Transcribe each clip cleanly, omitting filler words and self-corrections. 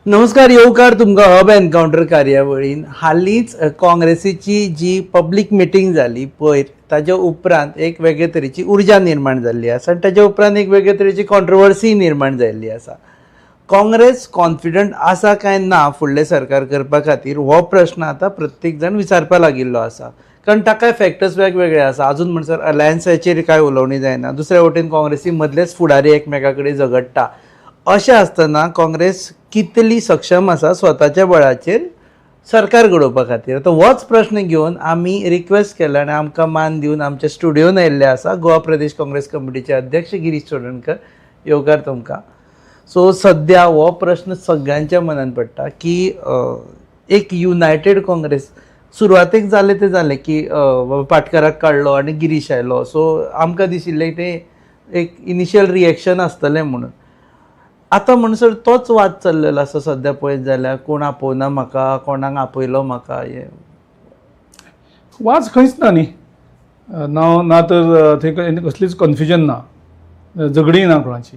नमस्कार, येवकार तुमकां हब एन्कावंटर कार्यावळीन. हालींच काँग्रेसीची जी पब्लीक मिटींग जाली पयर, ताच्या उपरांत एक वेगळे तरेची उर्जा निर्माण जाल्ली आसा आनी ताच्या उपरांत एक वेगळे तरेची कॉन्ट्रोवर्सी निर्माण जाल्ली आसा. काँग्रेस कॉन्फिडंट आसा काय ना फुडलें सरकार करपा खातीर, हो प्रश्न आतां प्रत्येक जाण विचारपा लागिल्लो आसा, कारण ताकाय फॅक्टर्स वेगवेगळे आसा. अजून म्हणसर अलायन्साचेर कांय उलोवणी जायना, दुसऱ्या वटेन काँग्रेसी मदलेच फुडारी एकमेका कडेन झगडटा. अशें आसतना काँग्रेस कितली सक्षम आसा स्वताच्या बळाचेर सरकार घडोवपा खातीर, आतां होच प्रश्न घेवन आमी रिक्वेस्ट केला आनी आमकां मान दिवन आमच्या स्टुडियोन आयिल्ले आसा गोवा प्रदेश काँग्रेस कमिटीचे अध्यक्ष गिरीश चोडणकर. येवकार तुमकां. सो सद्या हो प्रश्न सगळ्यांच्या मनान पडटा की एक युनायटेड काँग्रेस सुरवातेक जालें तें जालें की बाबा पाटकराक काडलो आनी गिरीश आयलो, सो आमकां दिशिल्लें तें एक इनिशियल रिएक्शन आसतलें म्हणून. आतां म्हणसर तोच वाद चल्लेलो आसा सद्या पळयत जाल्यार, कोण आपोवना म्हाका, कोणाक आपयलो म्हाका, हें. वाज खंयच ना न्ही, ना ना तर थंय कसलीच कन्फ्युजन ना, झगडीं ना कोणाची.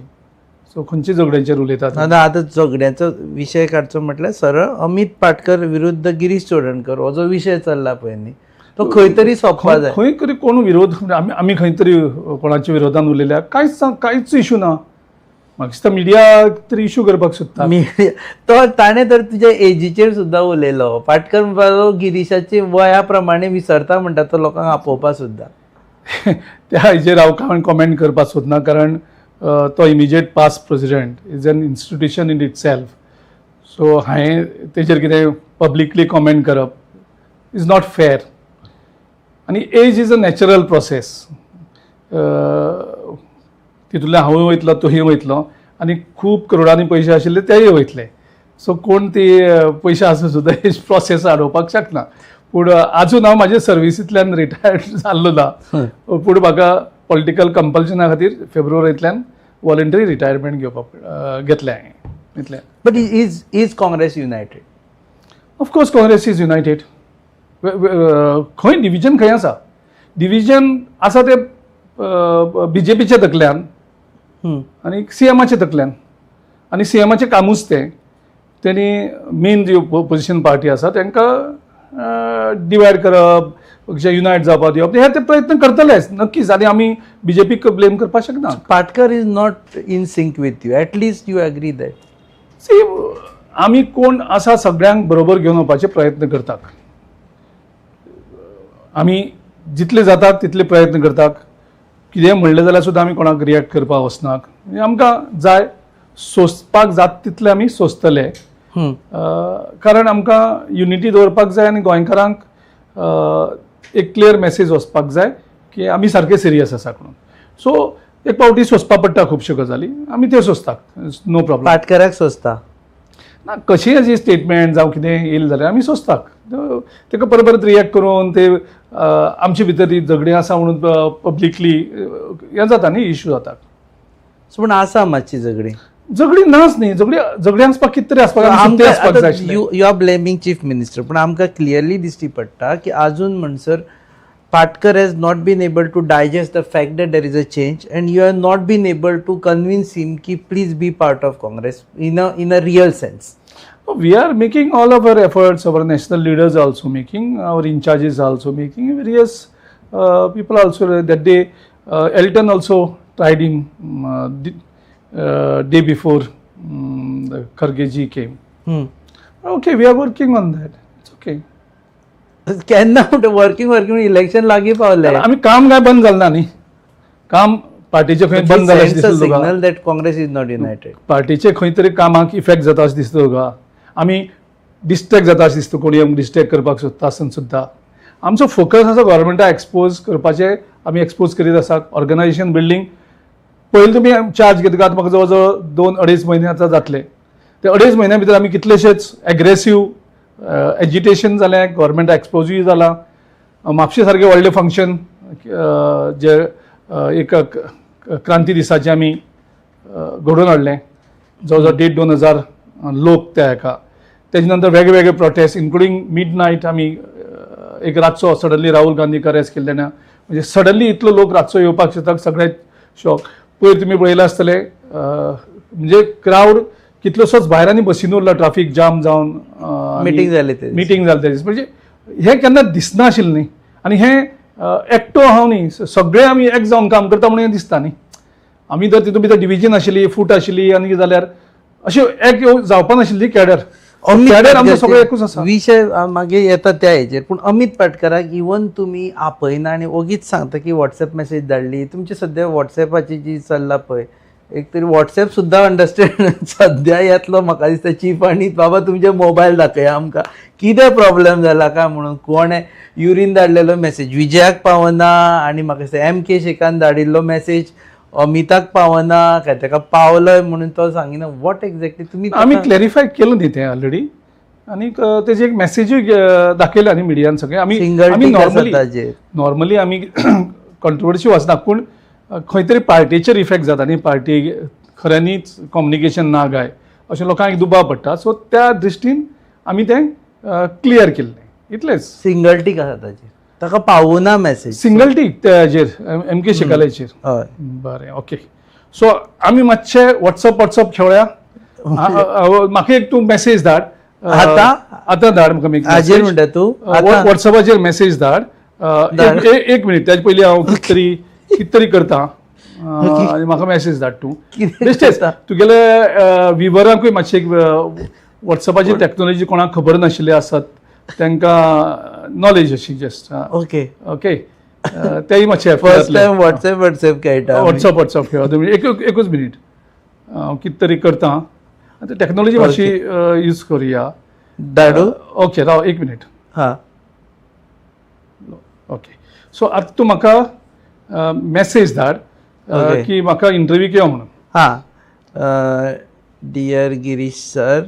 सो खंयची झगड्यांचेर उलयतात? ना, आतां झगड्याचो विशय काडचो म्हटल्यार सरळ अमित पाटकर विरुद्ध गिरीश चोडणकर हो जो विशय चल्ला पळय न्ही, तो खंय तरी सोंपपा जाय. खंय तरी कोण विरोध म्हणजे आमी खंय तरी कोणाच्या विरोधान उलयल्या? कांयच कांयच इशू ना. म्हाका दिसता मिडिया तरी इशू करपाक सोदता. तो ताणें तर तुज्या एजीचेर सुद्दां उलयलो. पाटकर म्हणपाक लागलो गिरीशाचे वया प्रमाणे विसरता म्हणटा तो लोकांक आपोवपा सुद्दां. त्या हेजेर हांव कांय कॉमेंट करपाक सोदना, कारण तो immediate past president is an institution in itself, so हांवें तेजेर कितें पब्लिकली कॉमेंट करप is not fair. आनी age is a natural process. तितूंतल्यान हांवूय वयतलो, तूंय वयतलो आनी खूब करोडांनी पयशे आशिल्ले तेय वयतले. सो कोण ती पयशे आसून सुद्दां एज प्रोसेस आडोवपाक शकना. पूण आजून हांव म्हाजे सर्विसींतल्यान रिटायर्ड जाल्लो ना, पूण म्हाका पॉलिटिकल कंपल्शना खातीर फेब्रुवारींतल्यान वॉलंटरी रिटायरमेंट घेवपाक घेतलें हांवें, इतलें. But is Congress united? Of course Congress is united. खंय डिविजन खंय आसा? डिविजन आसा ते बीजेपीच्या तकल्यान आनी सीएमाच्या तकल्यान, आनी सीएमाचें कामूच तें, तेणी मेन जी ओपोजिशन पार्टी आसा तांकां डिवायड करप, जे युनायट जावपाक दिवप, हे ते प्रयत्न करतलेच नक्कीच. आनी आमी बीजेपीक ब्लेम करपाक शकना. Patkar is not in sync with you, at least you agree that? See, आमी कोण आसा सगळ्यांक बरोबर घेवन वचपाचे प्रयत्न करतात. आमी जितले जातात तितले प्रयत्न करतात. कितेंय म्हणलें जाल्यार सुद्दां आमी कोणाक रिएक्ट करपाक वचनात. म्हणजे आमकां जाय सोंसपाक जाता तितले आमी सोंसतले, कारण आमकां युनिटी दवरपाक जाय आनी गोंयकारांक एक क्लियर मॅसेज वचपाक जाय की आमी सारके सिरियस आसा म्हणून. सो एक पावटी सोंसपा पडटा खुबश्यो गजाली, आमी त्यो सोंसतात, नो प्रॉब्लम. पाटकराक सोंसता? ना, कशीय अशी स्टेटमेंट जावं कितें येयलें जाल्यार आमी सोंसतात. ताका परत परत रिएक्ट करून ते आमचे भितर ती झगडीं आसा म्हणून पब्लिकली हें जाता न्ही, इशू जाता. सो पूण आसा मातशी झगडीं? झगडीं नाच न्ही, झगडीं झगडीं आसपाक कितें तरी आसपाक जाय, आनी आसपाक जाय आशिल्लें. You are blaming chief minister, पूण आमकां क्लियरली दिश्टी पडटा की अजून म्हणसर Patkar has not been able to digest the fact that there is a change, and you have not been able to convince him की please be part of Congress in a real sense. We are making all of our efforts, our national leaders are also making, our in charges are also making, various people also. That day, Elton also tried him day before the Kharge ji came. Okay, we are working on that. It's okay. केन्ना म्हणटा working? Working, election लागीं पावले. आमी काम काय बंद जालें ना न्ही, काम पार्टीचें खंय बंद जालें अशें दिसता तुका? Signal that Congress is not united. पार्टीचे खंय तरी कामाक इफेक्ट जाता अशें दिसता तुका? आमी डिस्ट्रेक्ट जाता अशें दिसता? कोणी आमकां डिस्ट्रेक्ट करपाक सोदता आसून सुद्दां आमचो फोकस आसा गव्हर्मेंटाक एक्सपोज करपाचें. आमी एक्सपोज करीत आसात. ऑर्गनायझेशन बिल्डींग पयलीं तुमी चार्ज घेतका, आतां म्हाका जवळ जवळ 2-2.5 म्हयने आतां जातले. ते अडेज म्हयन्या भितर आमी कितलेशेच एग्रेसीव एजिटेशन जालें, गव्हर्मेंट एक्सपोजूय जाला. म्हापशे सारकें व्हडलें फंक्शन जे एक क्रांती दिसाचें आमी घडोवन हाडलें, जवळ जवळ 1500-2000 लोक त्या हेका. तेजे नंतर वेगळे वेगळे प्रोटेस्ट, इन्क्लुडींग मिड नायट. आमी एक रातचो सडनली राहुल गांधीक अरेस्ट केले तेन्ना, म्हणजे सडनली इतलो लोक रातचो येवपाक शकता, सगळे शॉक. पयर तुमी पळयलां आसतलें, म्हणजे क्रावड कितलो कितलोसोच भायर आनी बसीन उरला ट्राफीक जाम जावन. मिटींग जाली ते. मिटींग जाली ते दीस. म्हणजे हें केन्ना दिसनाशिल्लें न्ही. आनी हें एकटो हांव न्ही, सगळे आमी एक जावन काम करता म्हणून हें दिसता न्ही. आमी जर तितून भितर डिविजन आशिल्ली, फूट आशिल्ली आनी कितें जाल्यार अशें एक जावपा नाशिल्ली. कॅडर कॅडर आमचो सगळो एकूच आसा. विशय मागीर येता त्या हेजेर, पूण अमीत पाटकराक इवन तुमी आपयना आनी ओगीच सांगता की वॉट्सएप मॅसेज धाडली. तुमची सद्या वॉट्सएपाची जी चल्ला पळय, एक तरी वॉट्सएप सुद्दां अंडरस्टँड सद्या येतलो म्हाका दिसता चीफ. आनी बाबा तुमचे मोबायल दाखया आमकां, कितें प्रॉब्लेम जाला काय म्हणून. कोणें युरीन धाडलेलो मॅसेज विजयाक पावना आनी म्हाका दिसता एम के शेखान धाडिल्लो मॅसेज अमिताक पावना, काय ताका पावलय म्हणून तो सांगिना. What exactly तुमी आमी क्लॅरिफाय केलें न्ही तें ऑलरेडी, आनीक तेजी एक मॅसेजूय दाखयल्या न्ही मिडियान सगळें. आमी सिंगल आमी टीक आसा नॉर्मली ताजेर. नॉर्मली आमी कॉन्ट्रोवर्सी वचना, पूण खंय तरी पार्टीचेर इफेक्ट जाता न्ही, पार्टी खऱ्यांनीच कम्युनिकेशन ना काय अशें लोकांक एक दुबाव पडटा. सो त्या दृश्टीन आमी तें क्लियर केल्लें, इतलेंच. सिंगल टीक आसा ताजेर, ताका पावना मॅसेज. सिंगल टीक तेजेर एम के शेखाल्याचेर. हय. बरें, ओके. सो आमी मातशे वॉट्सअप वॉट्सअप खेळया. म्हाका एक तूं मॅसेज धाड. आतां? आतां धाड म्हाका. हाजेर म्हणटा तूं? आतां? वॉट्सअपाचेर मॅसेज धाड. धाड. एक मिनीट, त्याचे पयलीं हांव कितें तरी करता आनी म्हाका मॅसेज धाड तूं. कितें बेश्टेच करता? तुगेले विवरांकूय मातशें वॉट्सअपाची टॅक्नोलॉजी कोणाक खबर नाशिल्ली आसत तांकां नॉलेज अशी जस्ट. ओके. ओके, तेय मातशें. फर्स्ट टायम वॉट्सएप वॉट्सएप खेळटा. वॉट्सअप वॉट्सअप खेळा तुमी. एक एकूच मिनीट, हांव कितें तरी करता. आतां टॅक्नोलॉजी मातशी यूज करुया. धाडू? ओके, राव एक मिनीट. हा. ओके, सो आतां तूं म्हाका मॅसेज धाड की म्हाका इंटरव्यू कितें म्हणून. हा, dear Girish sir,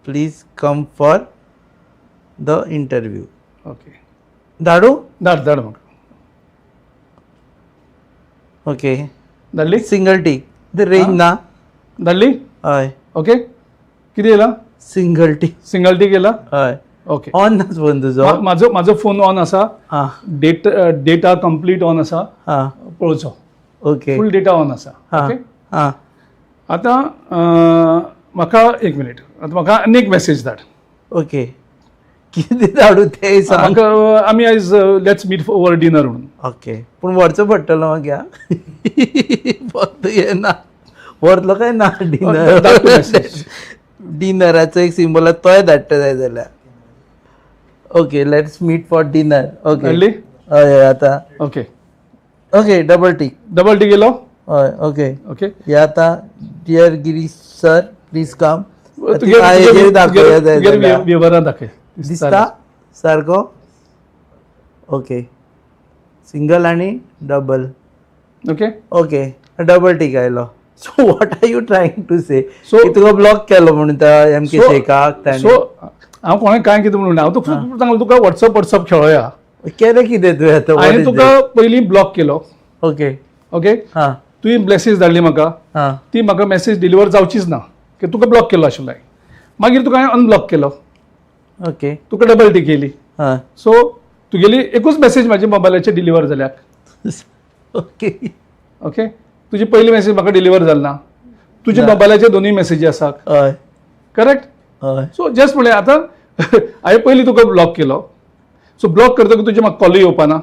please come for the interview. Okay. धाडू? धाड धाड म्हाका. ओके. धाडली? सिंगल टीक, रेंज ना. धाडली? हय. ओके, कितें येयला? सिंगल टीक. सिंगल टीक येयला? हय. ओके. ऑन ना फोन तुजो? म्हाजो म्हाजो फोन ऑन आसा. हा. डेटा कंप्लीट ऑन आसा. हा. पळोवचो. ओके. फूल डेटा ऑन आसा. हा. ओके. हा. आतां म्हाका एक मिनीट, आतां म्हाका आनी एक मॅसेज धाड. ओके, कितें धाडू तें सांग. म्हाका आमी आयज let's meet over dinner म्हणून. ओके, पूण व्हरचो पडटलो मागीर. फक्त येना व्हरतलो काय ना डिनर? धाड तूं message. डिनराचो एक सिंबल आसा, तोय धाडटा जाय जाल्यार. Okay, let's meet for dinner. Okay. धाडली? हय हय, आतां. Okay. Okay, double tick. Double tick येयलो? हय, ओके. ओके. हे आतां dear Girish sir, please come. दाखोवया जाय जाल्यार. वेव्हारान दाखय. दिसता सारको? ओके, सिंगल आनी डबल. ओके. ओके, डबल टीक आयलो. So what are you trying to say? So- तुका ब्लॉक केलो म्हणून त्या एम के शेखाक ताणें? सो हांव कोणाक कांय कितें म्हणून, हांव तुका सांगलो तुका वॉट्सअप वॉट्सअप खेळोया. केलें कितें तुवें आतां? हांवें तुका पयलीं ब्लॉक केलो. ओके. ओके. हां. तुवें मॅसेज धाडली म्हाका. हां. ती म्हाका मॅसेज डिलिव्हर जावचीच ना की तुका ब्लॉक केलो आशिल्लो हांवें. मागीर तुका हांवें अनब्लॉक केलो. ओके. तुका डबल टीक येयली. हां. सो तुगेली एकूच मॅसेज म्हाज्या मोबायलाचेर डिलिव्हर जाल्या. ओके. ओके, तुजी पयली मॅसेज म्हाका डिलिव्हर जाली ना. तुज्या मोबायलाचेर दोनूय मॅसेजी आसात. हय. करेक्ट? हय. सो जस्ट म्हणलें आतां हांवें पयलीं तुका ब्लॉक केलो. सो ब्लॉक करतकच तुजे म्हाका कॉलूय येवपा ना.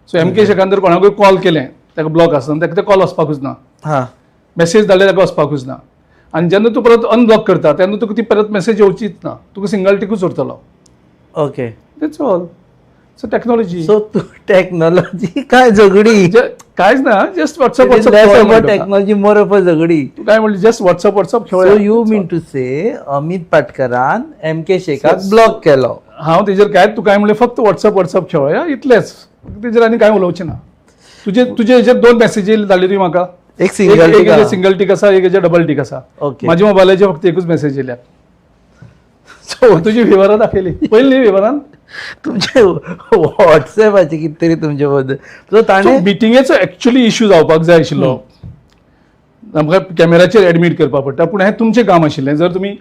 सो एम के शेखान जर कोणाकूय कॉल केलें, ताका ब्लॉक आसना, ताका ते कॉल वचपाकूच ना. हां. मॅसेज धाडले ताका वचपाकूच ना. आनी जेन्ना तूं परत अनब्लॉक करता तेन्ना तुका ती परत मॅसेज येवचीच ना, तुका सिंगल टिकूच उरतलो. Okay. That's all. So technology. So तूं टॅक्नॉलॉजी काय झगडी? कांयच ना, just WhatsApp WhatsApp. Technology, more of a झगडी. तूं काय म्हणलें, जस्ट वॉट्सअप वॉट्सअप सो खेळया. You mean to say Amit पाटकरान एम के शेखाक ब्लॉक केलो? हांव तेजेर काय, तूं काय म्हणलें, फक्त वॉट्सअप वॉट्सअप खेळया इतलेंच, तेजेर आनी कांय उलोवचें ना. तुजे तुजे हेजेर दोन मॅसेजी धाडली तुवें म्हाका. एक सिंगल. एक हेजेर सिंगल टीक आसा, एक हेजेर डबल टीक आसा. ओके. म्हाज्या मोबायलाचेर फक्त एकूच मॅसेज येयल्या. सो तुजी विवरां दाखयली पयली न्ही विवरान. तुमचे वॉट्सएपाचे कितें तरी तुमचे बद्दल. सो ताणें मिटिंगेचो एक्चुअली इश्यू जावपाक जाय आशिल्लो, आमकां कॅमेराचेर एडमीट करपाक पडटा, पूण हें तुमचें काम आशिल्लें. जर तुमी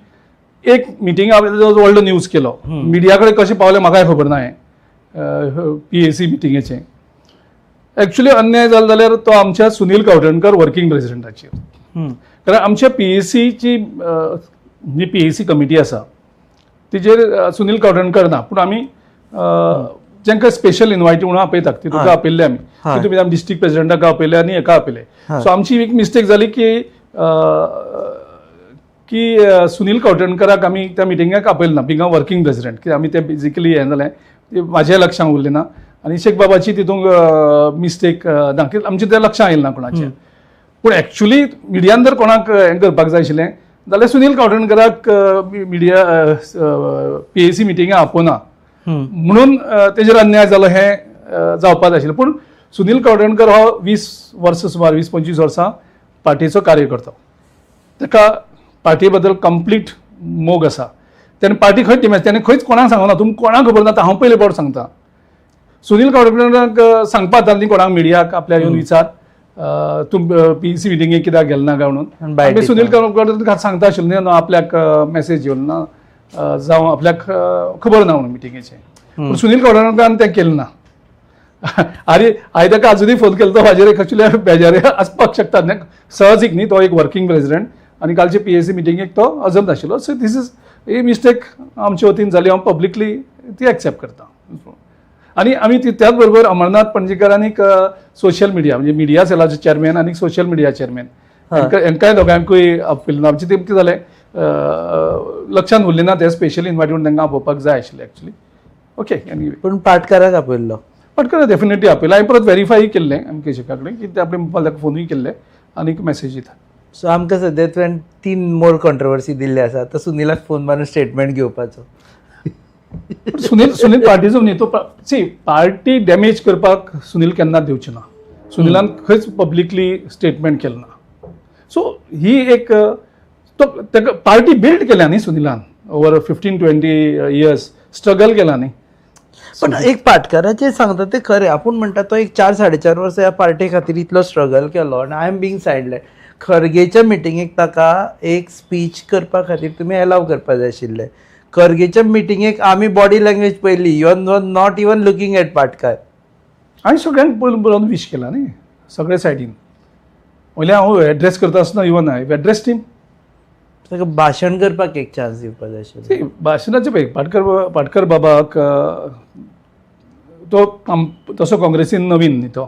एक मिटींग व्हडलो न्यूज केलो, मिडिया कडेन कशें पावलें म्हाकाय खबर ना. हें पीएसी मिटिंगेचें एक्चुअली अन्याय जालो जाल्यार तो आमच्या सुनील गावडणकर वर्किंग प्रेसिडेंटाचेर. कारण आमच्या पीएसीची जी पीएसी कमिटी आसा तिजेर सुनील कवठणकर ना, पूण आमी जांकां स्पेशल इनवायटी म्हणून आपयतात ती तुका आपयल्ले आमी, तितून आमी डिस्ट्रिक्ट प्रेसिडेंटाक आपयले आनी हेका आपयले. सो आमची एक मिस्टेक जाली की की सुनील कवठणकराक आमी त्या मिटिंगाक आपयलें ना, बिंग अ वर्किंग प्रेसिडेंट, कित्याक आमी ते बेजिकली हें जालें ती म्हाज्या लक्षांत उरलें ना आनी शेख बाबाची तितूंक मिस्टेक ना, कित्याक आमच्या त्या लक्षांत आयलें ना कोणाचें. पूण एक्चुली मिडियान जर कोणाक हें करपाक जाय आशिल्लें जाल्यार सुनील कवठणकराक मिडिया पीएसी मिटिंगाक आपोवना म्हणून तेजेर अन्याय जालो हें जावपाक जाय आशिल्लें. पूण सुनील कवठणकर हो 20 वर्सां सुमार 20-25 वर्सां पार्टीचो कार्यकर्तो, ताका पार्टी बद्दल कंप्लीट मोग आसा. तेणें पार्टी खंयच डिमॅच तेणें खंयच कोणाक सांगना, तुमकां कोणाक खबर ना, आतां हांव पयले फावट सांगता. सुनील कवठणकराक सांगपा जाता न्ही कोणाक मिडियाक आपल्या येवन विचार तूं पीसी मिटिंगेक कित्याक गेले ना काय म्हणून. बायट आमी सुनील कवठणकर सांगता आशिल्लें न्ही आपल्याक मॅसेज येवन ना जावं आपल्याक खबर ना म्हणून मिटिंगेचें, पूण सुनील कवठणकरान तें केलें ना. आनी हांवें ताका आजुनूय फोन केलो, तो म्हाजेर एक्चुली बेजारी आसपाक शकता न्ही, सहजीक न्ही, तो एक वर्किंग प्रेसिडेंट आनी कालचे पीएसी मिटिंगेक तो हजर नाशिल्लो. So these is he mistake आमचे वतीन जाली, हांव पब्लिकली ती एक्सेप्ट करता. आनी आमी ती त्याच बरोबर अमरनाथ पणजीकर आनीक सोशल मिडिया म्हणजे मिडिया सेलाचे चेअरमॅन आनी सोशल मिडिया चेअरमॅन हेंकांय दोगांकूय आपयलें ना. आमचें तें कितें जालें लक्षांत उरलें ना, ते स्पेशली इनवायट म्हणून तांकां आपोवपाक जाय आशिल्लें एक्चुली. ओके एनीवे, पूण पाटकाराक आपयल्लो, पाटकार डेफिनेटली आपयलो. हांवें परत वेरीफाय केल्लें एम के शेखा कडेन की ते आपणे मोबायल ताका फोनूय केल्ले आनीक मॅसेज दिता. सो आमकां सद्या तुवें 3 मोर कॉन्ट्रोवर्सी दिल्ले आसा, आतां सुनीलाक फोन मारून स्टेटमेंट घेवपाचो. सुनील सुनील पार्टीचो न्ही तो, सी पार्टी डॅमेज करपाक सुनील केन्नाच दिवचो ना, सुनीलान खंयच पब्लिकली स्टेटमेंट केलें ना. सो ही एक तो ताका पार्टी बिल्ड केल्या न्ही सुनीलान, ओवर 15-20 इयर्स स्ट्रगल केला न्ही. पण एक पाटकाराचें सांगता तें खरें, आपूण म्हणटा तो एक 4-4.5 वर्सां ह्या पार्टी खातीर इतलो स्ट्रगल केलो आनी I am being sideline. खरगेच्या मिटिंगेक ताका एक स्पीच करपा खातीर तुमी एलाव करपा जाय आशिल्लें. खरगेच्या मिटिंगेक आमी बॉडी लँग्वेज पळयली, you are not even looking at Patkar. हांवें सगळ्यांक पयलीं बरोवन वीश केला न्ही सगळे सायडीन. पयलीं हांव एड्रेस करता आसतना इवन I address team, ताका भाशण करपाक एक चान्स दिवपाक जाय आशिल्लो. भाशणाचें पळय पाटकर पाटकर बाबाक तो तसो काँग्रेसीन नवीन न्ही तो,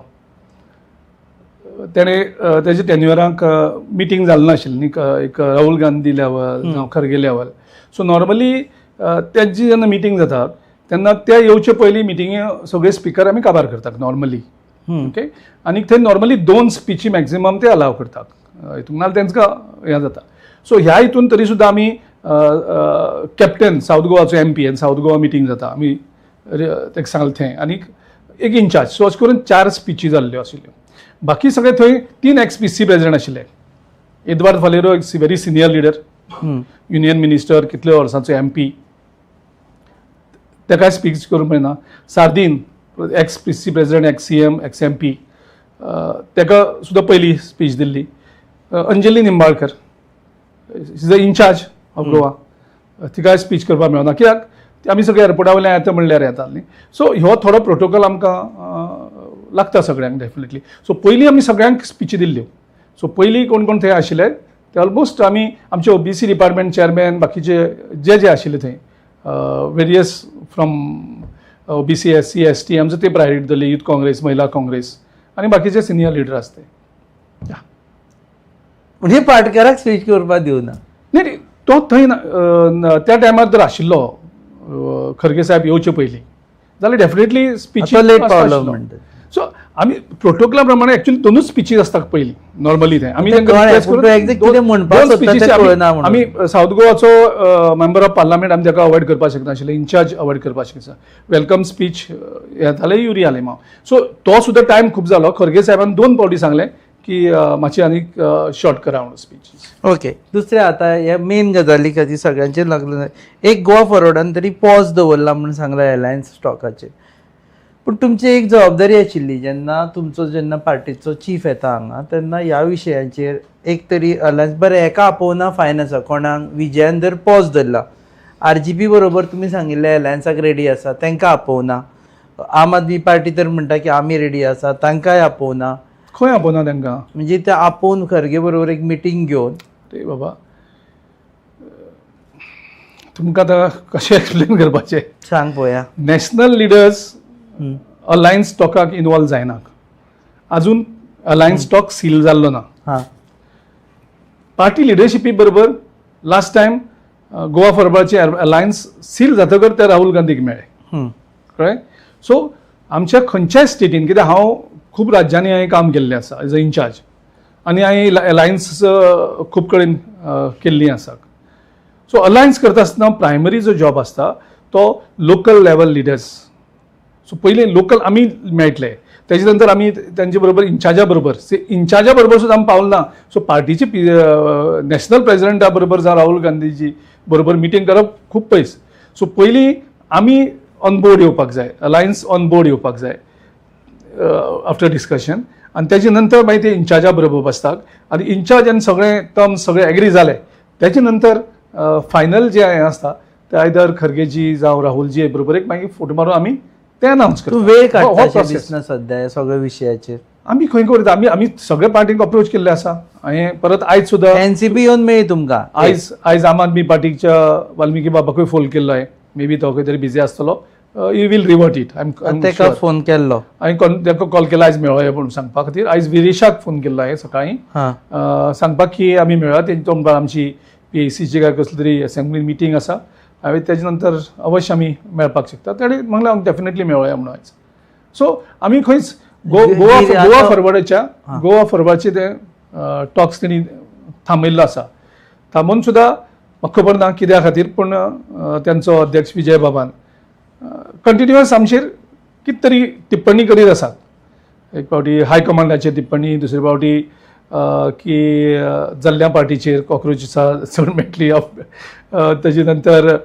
तेणें तेजे टेन्युअराक मिटींग जालें नाशिल्लें न्ही, एक राहुल गांधी लेवल जावं खरगे लेवल. सो नॉर्मली तेजी जेन्ना मिटींग जाता तेन्ना त्या येवचे पयलीं मिटिंगे सगळे स्पिकर आमी काबार करतात नॉर्मली. ओके, आनी थंय नॉर्मली 2 स्पिची मॅक्झिमम ते अलाव करतात हितून, नाल्यार तेंकां हें जाता. सो ह्या हितून तरी सुद्दां आमी कॅप्टन सावथ गोवाचो एम पी आनी सावथ गोवा मिटींग जाता, आमी ताका सांगलें थंय आनी एक इनचार्ज. सो अशें करून 4 स्पिची जाल्ल्यो आशिल्ल्यो. बाकी सगळे थंय 3 एक्स पी सी प्रेसिडेंट आशिल्ले. एदवार्ड फालेरो एक very senior leader, union minister, कितल्या वर्सांचो एम पी, ताकाय स्पीच करूंक मेळना. Sardinha ex P C president, ex C M, ex M P, ताका सुद्दां पयली speech Delhi. Anjali Nimbalkar is the incharge of Goa, तिकाय स्पीच करपाक मेळना कित्याक आमी सगळे एअरपोर्टा वयल्यान येता म्हणल्यार येता न्ही. सो ह्यो थोडो प्रोटोकॉल आमकां लागता सगळ्यांक डेफिनेटली. सो पयलीं आमी सगळ्यांक स्पिची दिल्ल्यो. सो पयलीं कोण कोण थंय आशिल्ले ते ऑलमोस्ट आमी आमचे ओबीसी डिपार्टमेंट चेअरमॅन बाकीचे जे जे आशिल्ले थंय various from OBC S C S T आमचो ते प्रायोरिटी दिली, युथ काँग्रेस, महिला काँग्रेस आनी बाकीचे सिनियर लिडर आसते. म्हणजे पाटकाराक स्पीच करपाक दिवना? न्ही, तो थंय त्या टायमार जर आशिल्लो खरगे साहेब येवचे पयलीं जाल्यार डेफिनेटली स्पीच लेट पावलो म्हणटा. सो आमी प्रोटोकॉला प्रमाणे एक्चुअली 2 स्पिचीस आसतात पयलीं नॉर्मली थंय आमी आमी सावथ गोवाचो मेंबर ऑफ पार्लमेंट आमी ताका अवॉयड करपाक शकनाशिल्ले, इन्चार्ज अवॉयड करपाक शकना, welcome speech हें जालें युरी आलेमांव. सो तो सुद्दां टायम खूब जालो. खरगे साहेबान 2 फावटी सांगलें की मातशी आनीक शॉर्ट करा म्हणून स्पीच. ओके, दुसरें आतां ह्या मेन गजाली खातीर सगळ्यांचेर लागलें एक गोवा फॉरवर्डान तरी पॉज दवरला म्हणून सांगला एलायन्स स्टॉकाचेर, पूण तुमची एक जबाबदारी आशिल्ली जेन्ना तुमचो जेन्ना पार्टीचो चीफ येता हांगा तेन्ना ह्या विशयांचेर एक तरी अलायन्स बरें हेका आपोवना फायन आसा, कोणाक विजयान जर पॉज धरला आर जी पी बरोबर तुमी सांगिल्लें अलायन्साक रेडी आसा तांकां आपोवना, आम आदमी पार्टी तर म्हणटा की आमी रेडी आसा तांकांय आपोवना, खंय आपोवना तांकां? म्हणजे ते आपोवन खरगे बरोबर एक मिटींग घेवन. अरे बाबा, तुमकां आतां कशें एक्सप्लेन करपाचें? सांग पळोवया. नॅशनल लिडर्स अलायन्स टॉकाक इनवॉल्व जायना. अजून अलायन्स टॉक सील जाल्लो ना. पार्टी लिडरशिपी बरोबर लास्ट टायम गोवा फॉरवर्डाचे अलायन्स सील जातकर ते राहुल गांधीक मेळ्ळे. कळ्ळें? सो आमच्या खंयच्याय स्टेटीन, कित्याक हांव खूब राज्यांनी हांवें काम केल्लें आसा एज अ इन्चार्ज आनी हांवें अलायन्स खूब कडेन केल्लीं आसा. सो अलायन्स करता आसतना प्रायमरी जो जॉब आसता तो लोकल लेवल लिडर्स. सो पयलीं लोकल आमी मेळटले, तेजे नंतर आमी तेंचे बरोबर इन्चार्जा बरोबर, इन्चार्जा बरोबर सुद्दां आमी पावल ना. सो पार्टीचे नॅशनल प्रेजिडेंटा बरोबर जावं राहुल गांधीजी बरोबर मिटींग करप खूब पयस. सो पयलीं आमी ऑन बोर्ड येवपाक जाय, अलायन्स ऑन बोर्ड येवपाक जाय आफ्टर डिस्कशन, आनी तेजे नंतर मागीर ते इन्चार्जा बरोबर बसतात आनी इन्चार्ज आनी सगळे टर्म्स सगळे एग्री जाले तेजे नंतर फायनल जे हें आसता ते आयदर खरगेजी जावं राहुलजी बरोबर एक मागीर फोटो मारून आमी ते अनावन्स करता. तूं वेळ काडटा दिसना सद्या ह्या सगळ्या विशयाचेर? आमी खंय करता, आमी आमी सगळे पार्टींक अप्रोच केल्ले आसा. हांवें परत आयज सुद्दां एनसीपी येवन मेळ्ळी तुमकां? आयज आयज आम आदमी पार्टीच्या वाल्मिकी बाबाकूय फोन केल्लो हांवें, मे बी तो खंय तरी बिजी आसतलो, he will revert it. ताका फोन केल्लो? हांवें ताका कॉल केला आयज मेळोया म्हणून सांगपा खातीर. आयज विरेशाक फोन केल्लो हांवें सकाळीं सांगपाक की आमी मेळया, तेंच्या आमची पीएसीची काय कसली तरी असेंब्ली मिटींग आसा, हांवें तेजे नंतर अवश्य आमी मेळपाक शकता. ताणें म्हणलें हांव डेफिनेटली मेळोया म्हणून आयज. सो आमी खंयच गोवा गोवा फॉरवर्डाच्या गोवा फॉरवर्डाचे ते टॉक्स तेणी थांबयल्लो आसा. थांबोवन सुद्दां म्हाका खबर ना कित्या खातीर, पूण तेंचो अध्यक्ष विजय बाबान कंटिन्युअस आमचेर कितें तरी टिप्पणी करीत आसात. एक फावटी हाय कमांडाचेर टिप्पणी, दुसरे फावटी की जल्ल्या पार्टीचेर कॉक्रोच चड मेळटली, तेजे नंतर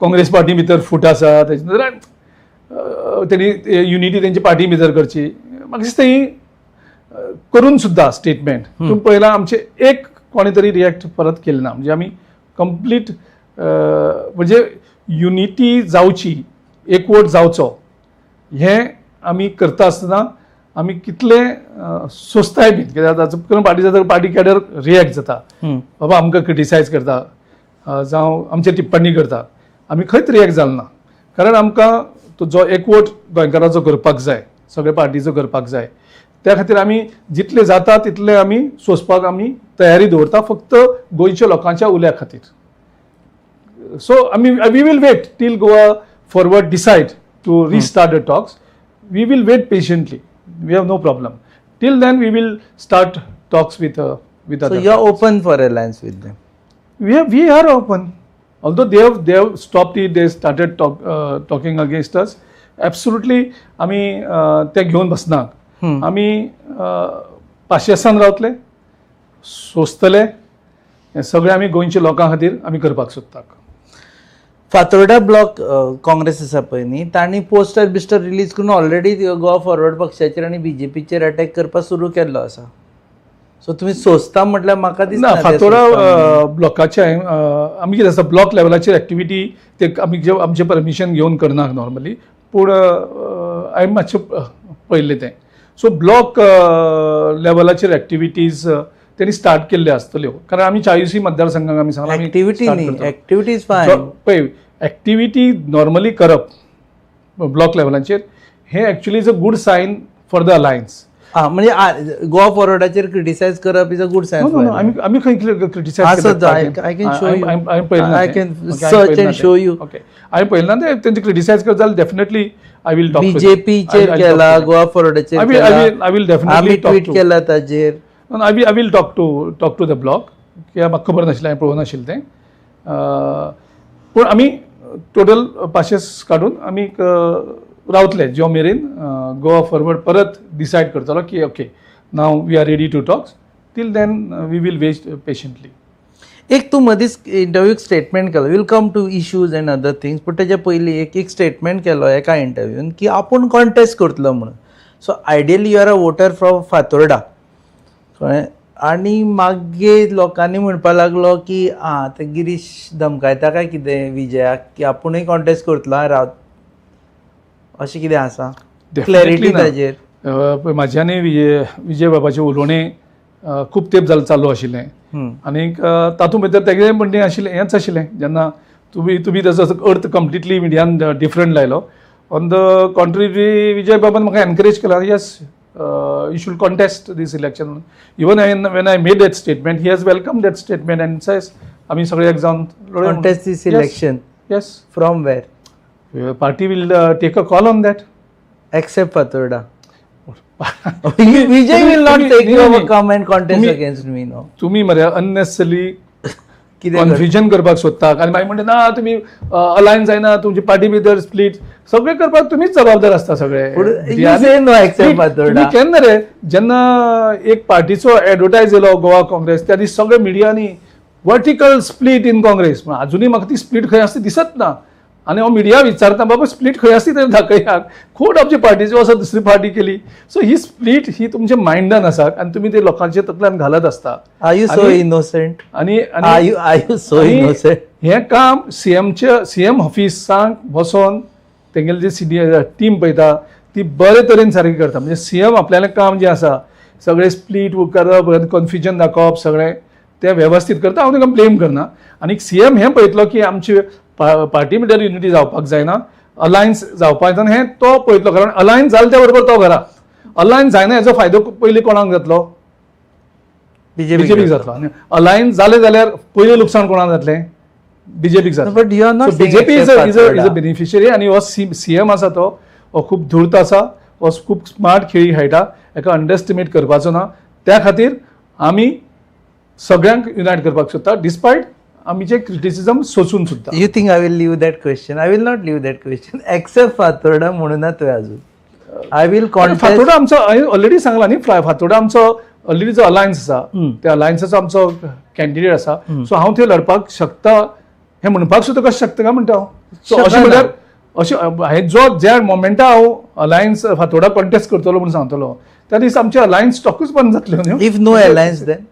काँग्रेस पार्टी भितर फूट आसा, तेजे नंतर तेणी युनिटी तेंची पार्टी भितर करची. म्हाका दिसता ही करून सुद्दां स्टेटमेंट तुमी पळयलां आमचे एक कोणे तरी रिएक्ट परत केलें ना. म्हणजे आमी कंप्लीट म्हणजे युनिटी जावची, एकवट जावचो हें आमी करता आसतना आमी कितले सोंसताय बीन, कित्याक आतां पार्टी जाता पार्टी कॅडर रिएक्ट जाता, बाबा आमकां क्रिटिसायज करता जावं आमचे टिप्पणी करता, आमी खंयच रिएक्ट जाल ना. कारण आमकां तो जो एकवट गोंयकाराचो करपाक जाय, सगळे पार्टीचो करपाक जाय, त्या खातीर आमी जितले जाता तितले आमी सोंसपाक आमी तयारी दवरता, फक्त गोंयच्या लोकांच्या उल्या खातीर. सो आमी we will wait till Goa Forward decide to restart the talks. We will wait patiently, we have no problem. Till then we will start talks with So you are open for alliance with them? We are open. Although they have stopped it, they started talking against us. Absolutely आमी ते घेवन बसना, आमी पाशियेसान रावतले, सोंसतले, हें सगळें आमी गोंयच्या लोकां खातीर आमी करपाक सोदतात. फातोर्डा ब्लॉक काँग्रेस आसा पळय न्ही, तांणी पोस्टर बिस्टर रिलीज करून ऑलरेडी गोवा फॉरवर्ड पक्षाचेर आनी बीजेपीचेर अटॅक करपाक सुरू केल्लो आसा. सो तुमी सोंसता म्हटल्यार म्हाका दिसना. ना, फातोर्डा ब्लॉकाचे आमी कितें आसा, ब्लॉक लेवलाचेर एक्टिविटी ते आमी जे आमचें परमिशन घेवन करना नॉर्मली, पूण हांवें मातशें पळयल्लें तें. सो ब्लॉक लेवलाचेर एक्टिविटीज तेणी स्टार्ट केल्ल्यो आसतल्यो, कारण आमी चाळीसूय मतदारसंघांक आमी सांगलां. एक्टिविटी न्ही, एक्टिविटीज फायन. पळय, एक्टिविटी नॉर्मली करप ब्लॉक लेवलाचेर हें actually is a good sign for the alliance. म्हणजे गोवा फॉरवर्डाचेर क्रिटिसायज करप is a good sign. आमी खंय criticise? I can show you, I can search and show you. Okay, हांवें पळयलें ना तें, तेंचे क्रिटिसायज करत जाल्यार डेफिनेटली I will talk. बीजेपीचेर केला, गोवा फॉरवर्डाचेर केला, I will definitely आमी ट्वीट केला ताजेर. I will talk to the block, कित्याक म्हाका खबर नाशिल्लें, हांवें पळोवं नाशिल्लें तें. पूण आमी टोटल पाशेस काडून आमी रावतले जो मेरेन गोवा फॉरवर्ड परत डिसायड करतलो की okay now we are ready to talks, till then we will wait patiently. एक तूं मदींच इंटरव्यूक स्टेटमेंट केलो, will come to issues and other things, पूण तेच्या पयलीं एक स्टेटमेंट केलो एका इंटरव्यून की आपूण कॉन्टेस्ट करतलो म्हणून. So ideally you are a voter from Fatorda, कळ्ळें? आनी मागीर लोकांनी म्हणपाक लागलो की आं ते गिरीश धमकायता काय कितें विजयाक की आपुणूय कॉन्टेस्ट करतलो राव, अशें कितें आसा क्लॅरिटी ताजेर? म्हाजें आनी विजय बाबाचें उलोवणें खूब तेंप जालो चालू आशिल्लें आनीक तातूंत भितर तेगेलें म्हणणें आशिल्लें हेंच आशिल्लें जेन्ना तुमी ताजो अर्थ कंप्लिटली मिडियान डिफरंट लायलो. ऑन the contrary Vijay बाबान म्हाका एनकरेज केला, yes you should contest this election. Even when I made that statement, he has welcome that statement and says आमी सगळे एक जावन contest this election. Yes. From where? Party will take a call on that. Except Fatorda. Vijay will not take you come and contest against me. No, तुमी मरे unnecessary confusion करपाक सोदता आनी मागीर म्हणटा ना तुमी अलायन्स जायना, तुमची पार्टी भितर स्प्लीट सगळें करपाक तुमीच जबाबदार आसता सगळे. तुमी केन्ना रे जेन्ना एक पार्टीचो एडवर्टायज येयलो गोवा काँग्रेस त्या दीस सगळे मिडियांनी वर्टिकल स्प्लीट इन काँग्रेस, पूण अजुनूय म्हाका ती स्प्लीट खंय आसा ती दिसत ना. आनी हांव मिडिया विचारता बाबा स्प्लीट खंय आसा ती दाखयात, खोट आमची पार्टीची आसा दुसरी पार्टी केली. सो ही स्प्लीट ही तुमच्या मायंडान आसा आनी तुमी ते लोकांच्या तकल्यान घालत आसता. Are you so innocent? आनी are you so innocent? हें काम सीएमच्या सीएम ऑफिसांक बसोन तेंगेली जी सिनियर टीम पळयता ती बरे तरेन सारकी करता. म्हणजे सीएम आपल्यालें काम जें आसा सगळें स्प्लीट करप, कन्फ्युजन दाखोवप, सगळें तें वेवस्थीत करता. हांव तांकां ब्लेम करना. आनी सीएम हें पळयतलो की आमची पार्टी भितर युनिटी जावपाक जायना, अलायन्स जावपाक जायना, हें तो पळयतलो. कारण अलायन्स जालें त्या बरोबर तो घरा, अलायन्स जायना हेजो फायदो पयलीं कोणाक जातलो? बीजेपीक जातलो. आनी अलायन्स जालें जाल्यार पयलें लुकसाण कोणाक जातलें? बीजेपीक जातलें. But you are not, BJP is a beneficiary. आनी हो सीएम आसा तो हो खूब धूर्त आसा, हो खूब स्मार्ट खेळी खेळटा, हेका अंडरएस्टिमेट करपाचो ना. त्या खातीर आमी सगळ्यांक युनायट करपाक सोदता डिस्पायट आमचे क्रिटिसिजम सोसून सुद्धा. You think I will leave that question? I will not leave that question except Fatorda म्हणून ना तुवें अजून. I will contest Fatorda आमचो हांवें ऑलरेडी सांगला न्ही, फातोर्डा आमचो ऑलरेडी जो अलायन्स आसा त्या अलायन्साचो आमचो कॅन्डिडेट आसा. सो हांव थंय लढपाक शकता हें म्हणपाक सुद्दां कशें शकता काय म्हणटा हांव. सो अशें म्हणल्यार अशें हांवें जो ज्या मोमेंटा हांव अलायन्स फातोर्डा कॉन्टेस्ट करतलो म्हणून सांगतलो त्या दीस आमचे अलायन्स टॉकूच बंद जातले न्हू. If no alliance then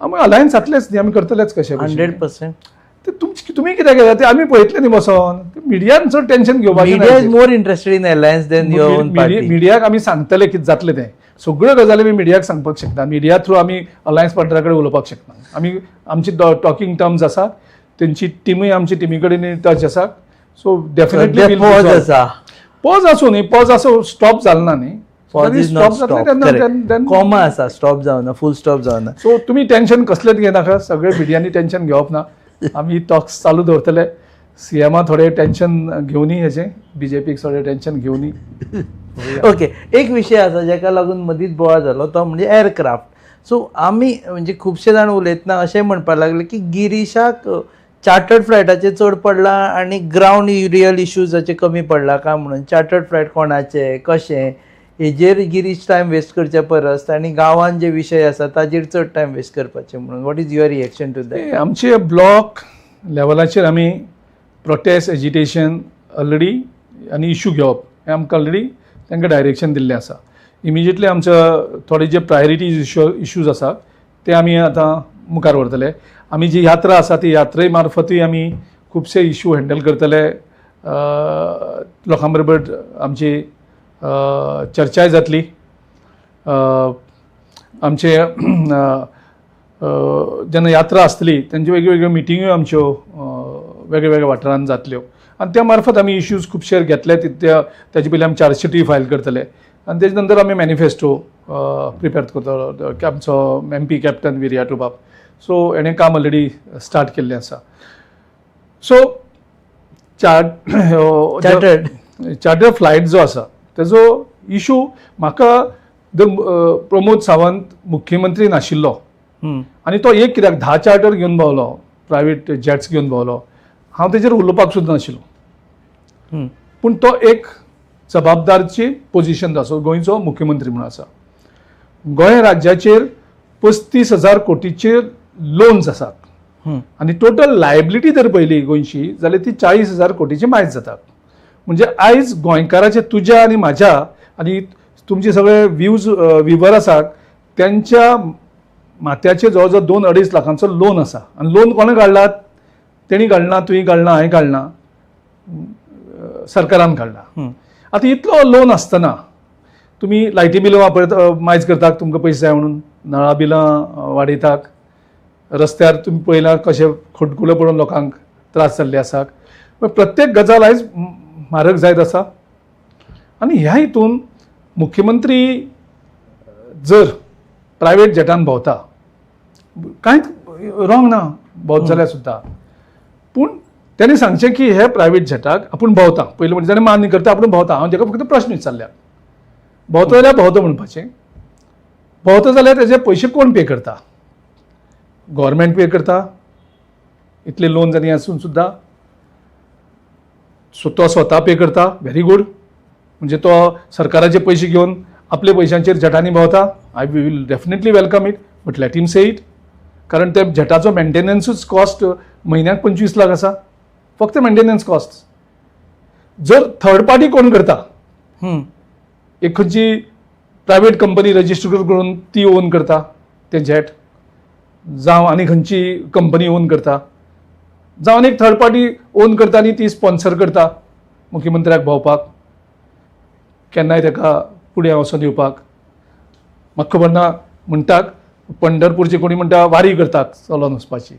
आमी अलायन्स जातलेच न्ही, आमी करतलेच कशें 100%. ते तुमी कित्याक घेता ते आमी पळयतले न्ही बसोन. मिडियान चड टेन्शन घेवपाचें. Media is more interested in alliance than your own party. मिडियाक आमी सांगतले कितें जातलें तें, सगळ्यो गजाली आमी मिडियाक सांगपाक शकता. मिडिया थ्रू आमी अलायन्स पार्टनरा कडेन उलोवपाक शकना. आमी आमची टॉकिंग टर्म्स आसा, तेंची टिमूय आमची टिमी कडेन टच आसा. सो डेफिनेटली पॉज आसा, पॉज आसूं न्ही, पॉज आसूं स्टॉप जालो ना न्ही. कॉमा आसा, स्टॉप जावना, फूल स्टॉप जावना. सो तुमी टेन्शन कसलेच घेनाका, सगळे मिडियांनी टेन्शन घेवप ना. आमी टॉक्स चालू दवरतले. सीएमा थोडे टेन्शन घेवनी, हेजें बीजेपीक थोडे टेन्शन घेवनी. ओके, एक विशय आसा जेका लागून मदींच बोवाळ जालो तो म्हणजे एअरक्राफ्ट. सो आमी म्हणजे खुबशे जाण उलयतना अशें म्हणपाक लागले की गिरीशाक चार्टर्ड फ्लायटाचेर चड पडला आनी ग्रावंड रियल इश्यूजाचे कमी पडला काय म्हणून. चार्टर्ड फ्लायट कोणाचे कशें हेजेर गिरीश टायम वेस्ट करच्या परस आनी गांवान जे विशय आसा ताजेर चड टायम वेस्ट करपाचे म्हणून. What is your reaction to that? आमचे ब्लॉक लेवलाचेर आमी प्रोटेस्ट एजिटेशन ऑलरेडी आनी इशू घेवप हें आमकां ऑलरेडी तांकां डायरेक्शन दिल्लें आसा. इमिजिएटली आमचे थोडे जे प्रायोरिटीज इश्यूज आसा ते आमी आतां मुखार व्हरतले. आमी जी यात्रा आसा ती यात्रे मार्फतूय आमी खुबशे इशू हँडल करतले. लोकां बरोबर आमची चर्चाय जातली. आमचे जेन्ना यात्रा आसतली तेंच्यो वेगळ्यो वेगळ्यो मिटिंग्यो आमच्यो वेगळ्या वेगळ्या वाठारांत जातल्यो आनी त्या मार्फत आमी इश्यूज खुबशे घेतले. ताजे पयलीं आमी चार्जशीटूय फायल करतले आनी तेजे नंतर आमी मॅनिफेस्टो प्रिपेर करतलो आमचो एम पी कॅप्टन विरियाटो बाब. सो हेणें काम ऑलरेडी स्टार्ट केल्लें आसा. सो चार्टर फ्लायट जो आसा तेजो इशू म्हाका प्रमोद सावंत मुख्यमंत्री नाशिल्लो आनी तो एक कित्याक 10 चार्टर घेवन भोंवलो, प्रायवेट जेट्स घेवन भोंवलो, हांव तेजेर उलोवपाक सुद्दां नाशिल्लो. पूण तो एक जबाबदारची पोजिशन आसा, गोंयचो मुख्यमंत्री म्हणून आसा. गोंय राज्याचेर 35,000 कोटीचेर लोन्स आसात आनी टोटल लायबिलिटी जर पळयली गोंयची जाल्यार ती 40,000 कोटीची मायज जाता. म्हणजे आयज गोंयकाराचे तुज्या आनी म्हाज्या आनी तुमचे सगळे व्यूज विवर आसात त्यांच्या माथ्याचेर जवळ जवळ 2-2.5 लाखांचो लोन आसा. आनी लोन कोणें काडलात? तेणी काडना, तुवें काडना, हांवें काडना, सरकारान काडला. आतां इतलो लोन आसतना तुमी लायटी बिलां वापरता, मायज करतात तुमकां पयशे जाय म्हणून, नळा बिलां वाडयतात, रस्त्यार तुमी पळयलां कशें खटकुलें पडून लोकांक त्रास जाल्ले आसात. प्रत्येक गजाल आयज म्हारग जायत आसा आनी ह्या हितून मुख्यमंत्री जर प्रायवेट जेटान भोंवता, कांयच रॉंग ना भोंवत जाल्यार सुद्दां, पूण तेणें सांगचें की हे प्रायवेट जेटाक आपूण भोंवता. पयलीं म्हणजे ताणें मान्य करता आपूण भोंवता. हांव ताका फक्त प्रश्न विचारल्या, भोंवता जाल्यार भोंवता म्हणपाचें, भोंवता जाल्यार तेजे पयशे कोण पे करता? गव्हर्मेंट पे करता, इतले लोन जाणी आसून सुद्दां. सो तो स्वता पे करता, व्हेरी गूड. म्हणजे तो सरकाराचे पयशे घेवन आपले पयशांचेर जेटांनी भोंवता. I will definitely welcome it, but let him say it. कारण ते जेटाचो मेंटेनन्सूच कॉस्ट म्हयन्याक 25 लाख आसा, फक्त मेंटेनन्स कॉस्ट. जर थर्ड पार्टी कोण करता, एक खंयची प्रायवेट कंपनी रजिस्टर करून ती ओन करता ते जेट, जावं आनी खंयची कंपनी ओन करता, जावं एक थर्ड पार्टी ओन करता आनी ती स्पॉन्सर करता मुख्यमंत्र्याक भोंवपाक, केन्नाय ताका फुडें वचोन येवपाक. म्हाका खबर ना, म्हणटात पंढरपूरचे कोणी म्हणटा वारी करतात चलोन वचपाची,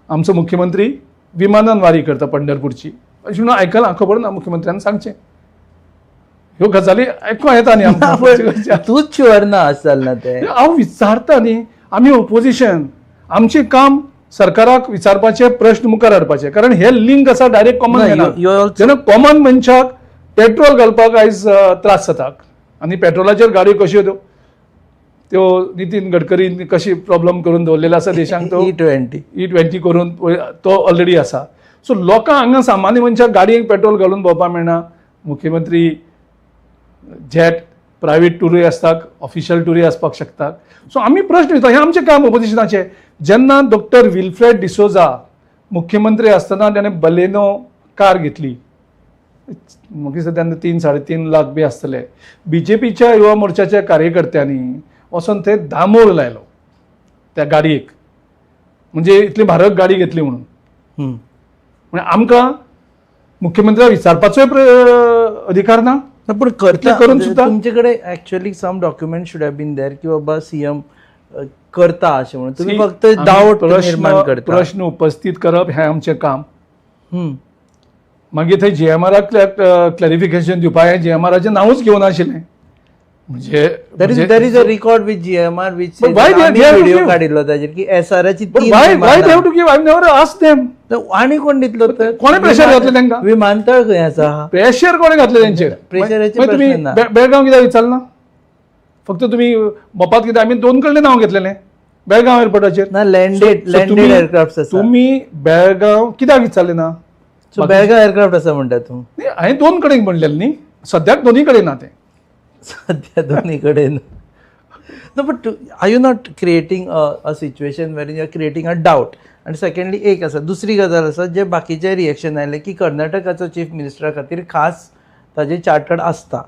आमचो मुख्यमंत्री विमानान वारी करता पंढरपूरची, अशें म्हणून आयकलां. खबर ना, मुख्यमंत्र्यान सांगचें. ह्यो गजाली आयकों येता न्ही आमकां. तूच शुअर ना अशें जालें तें. हांव विचारता न्ही, आमी ओपोजिशन, आमचें काम सरकाराक विचारपाचे, प्रश्न मुखार हाडपाचे, कारण हे लिंक आसा डायरेक्ट कॉमन मॅनाक. जेन्ना कॉमन मनशाक पेट्रोल घालपाक आयज त्रास जाता आनी पेट्रोलाचेर गाडयो कश्यो त्यो नितीन गडकरीन कशी प्रॉब्लम करून दवरलेले आसा देशांक, तो E20 E20 करून तो ऑलरेडी आसा. सो लोकांक हांगा सामान्य मनशाक गाडयेक पेट्रोल घालून भोंवपाक मेळना. मुख्यमंत्री जेट प्रायवेट टुरूय आसतात, ऑफिशियल टुरूय आसपाक शकतात. सो आमी प्रश्न विचारता, हें आमचें काम ओपोजिशनाचें. जेन्ना डॉक्टर विल्फ्रेड डिसोजा मुख्यमंत्री आसतना ताणें बलेनो कार घेतली, म्हाका दिसता तेन्ना 3 3.5 लाख बी आसतले. बीजेपीच्या युवा मोर्चाच्या कार्यकर्त्यांनी वचोन थंय दामोर लायलो त्या गाडयेक, म्हणजे इतली म्हारग गाडी घेतली म्हणून. म्हणजे आमकां मुख्यमंत्र्याक विचारपाचोय अधिकार ना. पूण करता करून सुद्दां तुमचे कडेन actually some document should have been there की बाबा सीएम करता अशें म्हणून. तुमी फक्त डावट निर्माण करता. प्रश्न उपस्थित करप हें आमचें काम. मागीर थंय जीएमआराक क्लॅरिफिकेशन दिवपाक हें जीएमआराचें नांवूच घेवनाशिल्लें. म्हणजे there is a record with GMR which video काडिल्लो ताजेर की एसआराची. Why they have to give? I never ask them. आनी कोण दितलो तर? कोणे प्रेशर घातलें तांकां? विमानतळ खंय आसा? प्रेशर कोणे घातलें तेंचेर? प्रेशराचें तुमी बेळगांव कित्याक विचारना? फक्त तुमी मोपात कित्याक? आमी दोन कडलें नांव घेतलेलें बेळगांव एअरपोर्टाचेर. ना, लँडेड एअरक्राफ्ट आसा. तुमी बेळगांव कित्याक विचारलें ना? बेळगांव एअरक्राफ्ट आसा म्हणटा तूं? हांवें दोन कडेन म्हणलेलें न्ही, सद्याक दोनूय कडेन ना तें. सद्या दोन्ही कडेन. No, but are you not creating a situation where you are creating a doubt? आनी सेकंडली एक आसा, दुसरी गजाल आसा जे बाकीचे रिएक्शन आयले की कर्नाटकाचो चीफ मिनिस्टरा खातीर खास ताजे चार्टर्ड आसता,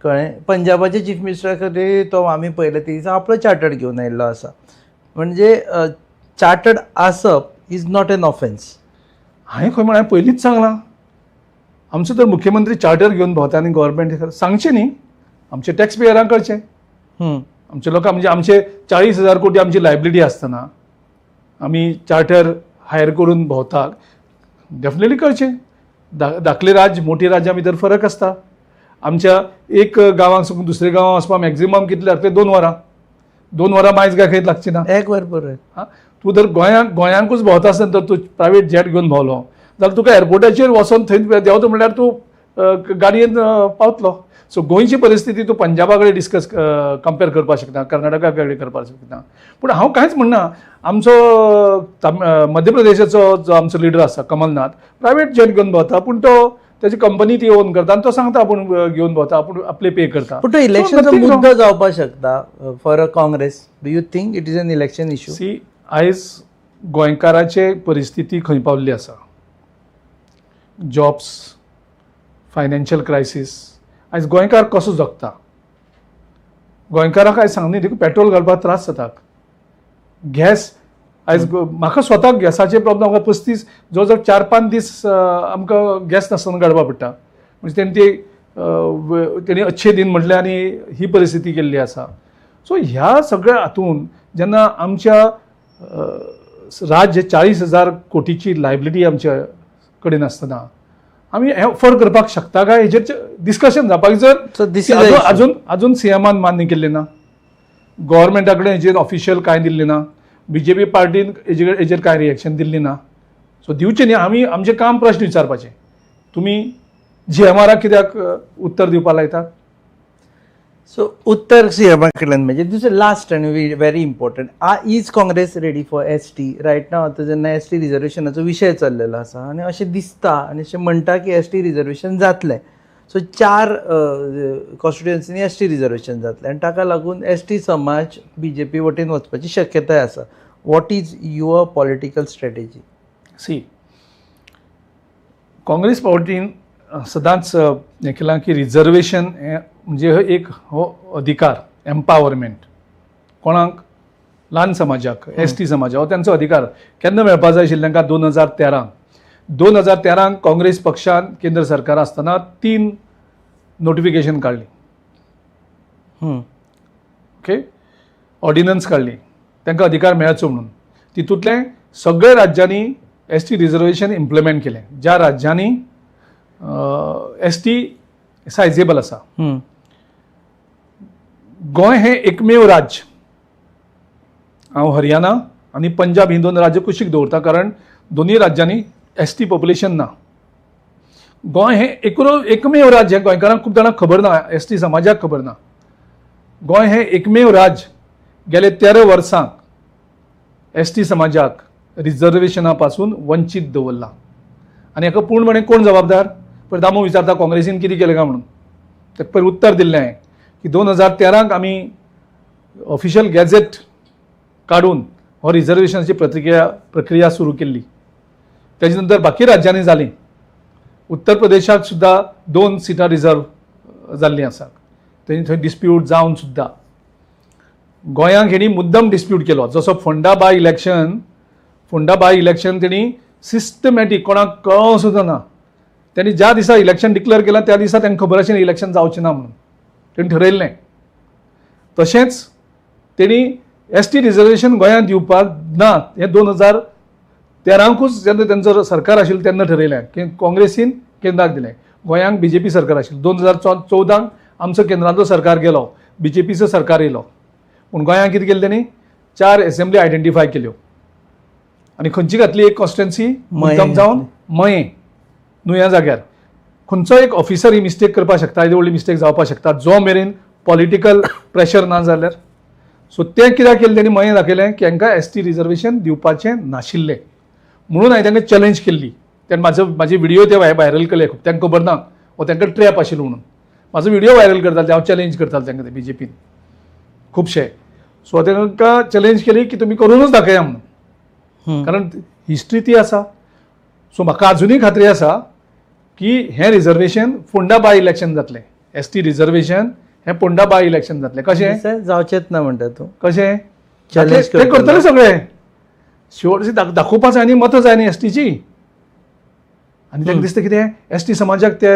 कळ्ळें? पंजाबाचे चीफ मिनिस्टरा खातीर तो आमी पळयले ते दिसा आपलो चार्टर्ड घेवन आयिल्लो आसा. म्हणजे चार्टर्ड आसप is not an offence. हांवें खंय म्हळ्यार पयलींच सांगलां, आमचो तर मुख्यमंत्री चार्टर घेवन भोंवता आनी गव्हर्मेंट सांगचें न्ही, आमचे टॅक्स पेयरांक कळचें. आमचे लोकांक म्हणजे आमचे 40,000 कोटी आमची लायबिलिटी आसतना आमी चार्टर हायर करून भोंवताक डेफिनेटली कळचें. धाकले राज्य मोठी राज्यां भितर फरक आसता. आमच्या एक गांवांक साकून दुसऱ्या गांवांक वचपाक मॅक्झिमम कितले लागतले? 2 वरां. 2 वरां मायज काय खंयच लागची ना, एक वर पुरो. हां, तूं जर गोंयांकूच भोंवता आसतना तर तूं प्रायवेट जेट घेवन भोंवलो जाल्यार तुका एअरपोर्टाचेर वचोन थंय देंवता म्हणल्यार तूं गाडयेन पावतलो. सो गोंयची परिस्थिती तूं पंजाबा कडेन डिस्कस कंपेर करपाक शकना, कर्नाटका कडेन करपाक शकना. पूण हांव कांयच म्हणना, आमचो मध्य प्रदेशाचो जो आमचो लिडर आसा कमलनाथ, प्रायवेट जेट घेवन भोंवता, पूण तो ताची कंपनी ती ओन करता आनी तो सांगता आपूण घेवन भोंवता, आपूण आपले पे करता. पूण तो इलेक्शनाचो मुद्दो जावपाक शकता for a Congress. Do you think it is an election issue? See, आयज गोंयकाराचे परिस्थिती खंय पावल्ली आसा, जॉब्स, फायनान्शियल क्रायसीस, आयज गोंयकार कसो जगता? गोंयकाराक आयज सांगनी देखून पेट्रोल घालपाक त्रास जाता, गॅस आयज म्हाका स्वताक गॅसाचे प्रॉब्लम. म्हाका 35 जवळ जवळ 4-5 दीस आमकां गॅस नासतना काडपाक पडटा. म्हणजे तेणी ती तेणी अच्छे दिन म्हटलें आनी ही परिस्थिती केल्ली आसा. सो ह्या सगळ्या हातून जेन्ना आमच्या राज्य 40,000 कोटीची लायबिलिटी आमच्या कडेन आसतना आमी एफोर्ड करपाक शकता काय हेजेर डिस्कशन जावपाक जर अजून अजून सीएमान मान्य केल्लें ना, गव्हर्मेंटा कडेन हेजेर ऑफिशियल कांय दिल्लें ना, बीजेपी पार्टीन हेजेर कांय रिएक्शन दिल्ली ना. सो दिवचें न्ही, आमी आमचें काम प्रश्न विचारपाचें. तुमी जीएमआराक कित्याक उत्तर दिवपाक लायतात? सो उत्तर सीएमा कडल्यान म्हणजे दुसरें लास्ट आनी very important, is Congress ready for ST right now? आतां जेन्ना एस टी रिजर्वेशनाचो विशय चल्लेलो आसा आनी अशें दिसता आनी अशें म्हणटा की एस टी रिजर्वेशन जातलें, सो 4 कॉन्स्टिट्युएन्सीनी एस टी रिजर्वेशन जातलें आनी ताका लागून एस टी समाज बीजेपी वटेन वचपाची शक्यताय आसा. What is your political strategy? See, Congress पार्टीन सदांच हें केलां की रिजर्वेशन हें म्हणजे एक हो अधिकार, एम्पावरमेंट कोणाक, ल्हान समाजाक, एस टी समाजाक हो तेंचो अधिकार केन्ना मेळपा जाय आशिल्लें तांकां 2013. 2013 काँग्रेस पक्षान केंद्र सरकार आसतना 3 नोटिफिकेशन काडली, ओके, ऑर्डिनन्स काडली तांकां अधिकार मेळचो म्हणून. तितूंतलें सगळे राज्यांनी एस टी रिजर्वेशन इम्प्लिमेंट केलें, ज्या राज्यांनी एस टी सायजेबल आसा. गोंय हें एकमेव राज्य, हांव हरियाणा आनी पंजाब ही 2 राज्य कुशीक दवरता कारण दोनूय राज्यांनी एस टी पॉप्युलेशन ना. गोंय हें एकमेव राज्य, गोंयकारांक खूब जाणांक खबर ना, एस टी समाजाक खबर ना. गोंय हें एकमेव राज्य गेले 13 वर्सांक एस टी समाजाक रिजर्वेशना पासून वंचीत दवरला. आनी हाका पूर्णपणे कोण जबाबदार? पळय दामू विचारता काँग्रेसीन कितें केलें काय म्हणून, ताका पयर उत्तर दिल्लें हांवें की 2013 आमी ऑफिशियल गॅझेट काडून हो रिजर्वेशनाची प्रक्रिया सुरू केल्ली. तेजे नंतर बाकी राज्यांनी जाली, उत्तर प्रदेशाक सुद्दां 2 सिटां रिजर्व जाल्लीं आसात, तेणी थंय डिस्प्यूट जावन सुद्दां. गोंयांक हेणी मुद्दम डिस्प्यूट केलो, जसो फोंडा बाय इलेक्शन तेणी सिस्टमॅटीक कोणाक कळोंक सुद्दां ना. तेणी ज्या दिसा इलेक्शन डिक्लेअर केलां त्या दिसा तांकां खबर आशिल्लें इलेक्शन जावचें ना म्हणून, तेणी ठरयल्लें. तशेंच तेणी एस टी रिजर्वेशन गोंयांत दिवपाक ना हें 2013कूच जेन्ना तेंचो सरकार आशिल्लें तेन्ना ठरयलें की काँग्रेसीन केंद्राक दिलें. गोंयांक बीजेपी सरकार आशिल्लें. 2014 आमचो केंद्रांतलो सरकार गेलो, बीजेपीचो सरकार येयलो, पूण गोंयांत कितें केलें तेणी 4 एसेंब्ली आयडेंटिफाय केल्यो आनी खंयची घातली एक कॉन्स्टिट्युएन्सी मुद्दम जावन मयें नुया जाग्यार. खंयचो एक ऑफिसर ही मिस्टेक करपाक शकता, येदी व्हडली मिस्टेक जावपाक शकता जो मेरेन पॉलिटिकल प्रेशर ना जाल्यार. सो तें कित्याक केलें तेणी मयें दाखयलें की हांकां एस टी रिजर्वेशन दिवपाचें नाशिल्लें म्हणून हांवें तांकां चॅलेंज केल्ली. तेन्ना म्हाजे व्हिडियो ते व्हायरल केले, खूब तांकां खबर ना हो तांकां ट्रॅप आशिल्लो म्हणून. म्हाजो व्हिडियो व्हायरल करताले, हांव चॅलेंज करतालें तांकां ते बीजेपीन खुबशे. सो तांकां चॅलेंज केली की तुमी करूनच दाखया म्हणून, कारण हिस्ट्री ती आसा. सो म्हाका आजुनूय खात्री आसा की हें रिजर्वेशन फोंडा बाय इलेक्शन जातलें, एस टी रिजर्वेशन हें फोंडा बाय इलेक्शन जातलें. कशें जावचेंच ना म्हणटा तूं? कशें चॅलेंज ते करतले सगळे, शेवट दाखोवपाक जाय न्ही, मतां जाय न्ही एस टीची. आनी तांकां दिसता कितें एस टी समाजाक ते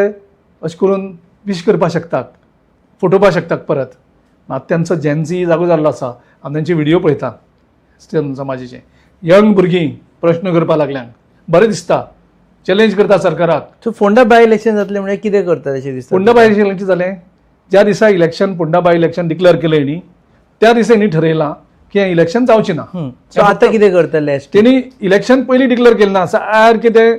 अशें करून विश करपाक शकतात, फटोवपाक शकतात परत. मात तेंचो जेनझी जागो जाल्लो आसा, आमी तेंचे व्हिडियो पळयता एस टी समाजाचे. यंग भुरगीं प्रश्न करपाक लागल्यान बरें दिसता, चॅलेंज करता सरकाराक. सो फोंडा बाय इलेक्शन जातलें म्हणजे कितें करता अशें दिसता? फोंडा बाय इलेक्शन जालें ज्या दिसा election Ponda by election declare केलें न्ही त्या दिसा हेणी ठरयलां की हें इलेक्शन जावचें ना. सो आतां कितें करतले? तेणी इलेक्शन पयलीं डिक्लेअर केलें ना, सारकें तें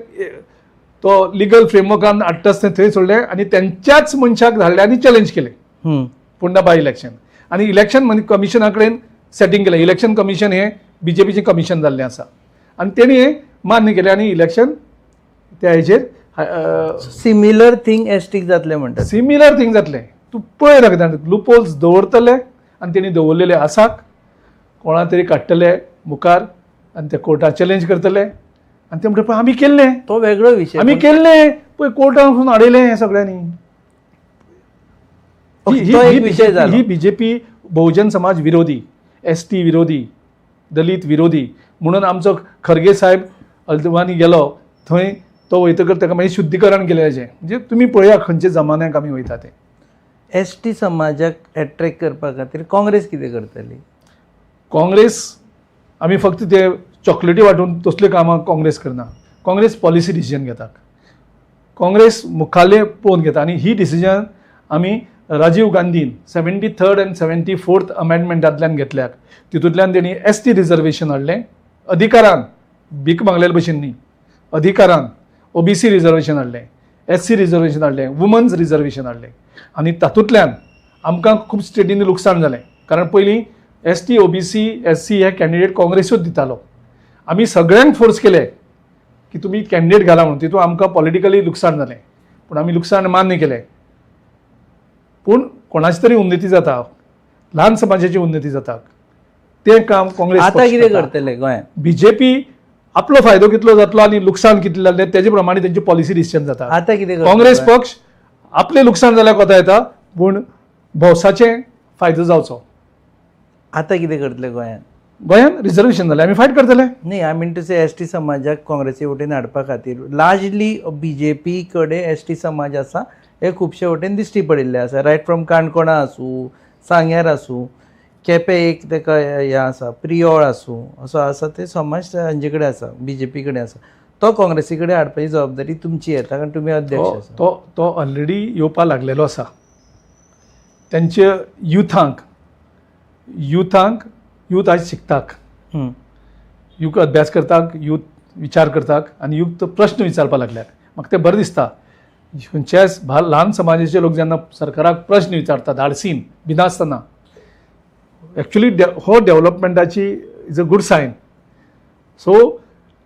तो लिगल फ्रेमवर्कान हाडटाच तें थंय सोडलें आनी तेंच्याच मनशाक धाडलें आनी चॅलेंज केलें फोंडा बाय इलेक्शन. आनी इलेक्शन कमिशना कडेन सेटींग केलें. इलेक्शन कमिशन हें बीजेपीचें कमिशन जाल्लें आसा आनी तेणी हें मान्य केलें आनी इलेक्शन त्या हेजेर सिमिलर थींग एस टीक जातलें म्हणटा. सिमिलर थींग जातलें, तूं पळय दाखयता लुपोल्स दवरतले आनी तेणी दवरलेले आसात, कोणा तरी काडटले मुखार आनी ते कोर्टाक चॅलेंज करतले आनी ते म्हणटा पळय आमी केल्लें, तो वेगळो विशय, आमी केल्लें पळय कोर्टान वचून हाडयलें हें सगळ्यांनी. ही बीजेपी बहुजन समाज विरोधी, एस टी विरोधी, दलित विरोधी म्हणून आमचो खरगे साहेब अल्तवानी गेलो थंय तो वयतकर ताका मागीर शुद्धीकरण केल्याचें. म्हणजे तुमी पळया खंयच्या जमान्याक आमी वयता ते. एस टी समाजाक एट्रॅक्ट करपा खातीर काँग्रेस कितें करतली? काँग्रेस आमी फक्त ते चॉकलेटी वांटून तसल्यो कामां काँग्रेस करना. काँग्रेस पॉलिसी डिसिजन घेता, काँग्रेस मुखाल्ले पळोवन घेता. आनी ही डिसिजन आमी राजीव गांधीन 73rd आनी 74th अमेंडमेंटांतल्यान घेतल्यात. तितूंतल्यान तेणी एस टी रिजर्वेशन हाडलें अधिकारान, भीक मागलेले भशेन न्ही, अधिकारान ओबीसी रिजर्वेशन हाडलें, एस सी रिजर्वेशन हाडलें, वुमन्स रिजर्वेशन हाडलें. आनी तातूंतल्यान आमकां खूब स्टेटींनी लुकसाण जालें, कारण पयलीं S T, OBC, S C हे कॅन्डिडेट काँग्रेसूच दितालो. आमी सगळ्यांक फोर्स केले की तुमी कॅन्डिडेट घाला म्हणून, तितून आमकां पॉलिटिकली लुकसाण जालें. पूण आमी लुकसाण मान्य केलें. पूण कोणाची तरी उन्नती जाता, ल्हान समाजाची उन्नती जाता, तें काम काँग्रेस आतां कितें करतले गोंयांत? बीजेपी आपलो फायदो कितलो जातलो आनी लुकसाण कितलें जालें तेजे प्रमाणे तेंची पॉलिसी डिसिजन जाता. आतां कितें काँग्रेस पक्ष आपलें लुकसाण जाल्यार कोता येता, पूण भौसाचें फायदो जावचो. आतां कितें करतले गोंयांत? गोंयांत रिजर्वेशन जालें, आमी फायट करतले. न्ही, I mean to say S T समाजाक काँग्रेसी वटेन हाडपा खातीर लार्जली बीजेपी कडेन एस टी समाज आसा हे खुबशे वटेन दिश्टी पडिल्ले आसा. रायट फ्रॉम काणकोणा आसूं, सांग्यार आसूं, केपें एक ताका हें आसा, प्रियोळ आसूं, असो आसा ते समाज हांचे कडेन आसा, बीजेपी कडेन आसा. तो काँग्रेसी कडेन हाडपाची जबाबदारी तुमची येता, कारण तुमी अध्यक्ष आसा. तो ऑलरेडी येवपा लागलेलो आसा. तेंचे युथांक यूथ आयज शिकतात, यूथ अभ्यास करतात, यूथ विचार करतात आनी यूथ प्रश्न विचारपाक लागल्यात. म्हाका तें बरें दिसता. खंयच्याय ल्हान समाजाचे लोक जेन्ना सरकाराक प्रश्न विचारता धाडसीन भिनासतना, एक्चुली हो डेवलपमेंटाची is a good sign. So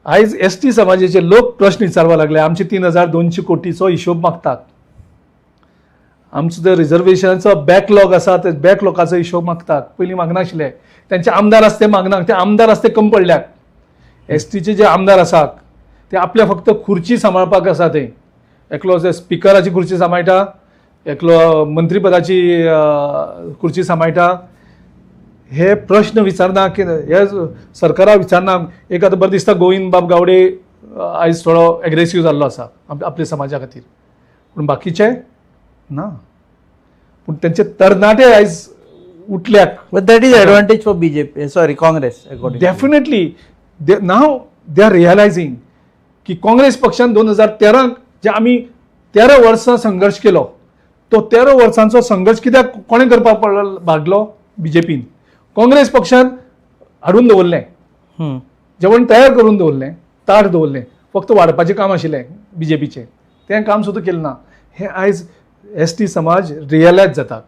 आयज एस टी समाजाचे लोक प्रश्न विचारपाक लागले. आमचे 3200 कोटीचो हिशोब मागतात, आमचो जो रिजर्वेशनाचो बॅकलॉग आसा ते बॅकलॉगाचो हिशोब मागतात. पयलीं मागनाशिल्ले. तेंचे आमदार आसा ते मागना, ते आमदार आसा ते कमी पडल्यात. एस टीचे जे आमदार आसात ते आपल्या फक्त खुर्ची सांबाळपाक आसा. ते एकलो स्पिकराची खुर्ची सांबाळटा, एकलो मंत्रीपदाची खुर्ची सांबाळटा. हे प्रश्न विचारना की हे सरकाराक विचारना. एक आतां बरें दिसता गोविंद बाब गावडे आयज थोडो एग्रेसीव जाल्लो आसा आपल्या समाजा खातीर, पूण बाकीचे ना. पूण तेंचे तरणाटे आयज उठल्यात. But that is advantage for BJP, sorry Congress. Definitely now they are realising की काँग्रेस पक्षान 2013 जे आमी 13 वर्सां संघर्श केलो, तो 13 वर्सांचो संघर्श कित्याक कोणें करपाक भागलो? बीजेपीन. काँग्रेस पक्षान हाडून दवरलें, जेवण तयार करून दवरलें, ताट दवरलें, फक्त वाडपाचें काम आशिल्लें बीजेपीचें, तें काम सुद्दां केलें ना. हें आयज एस टी समाज रियलायज जाता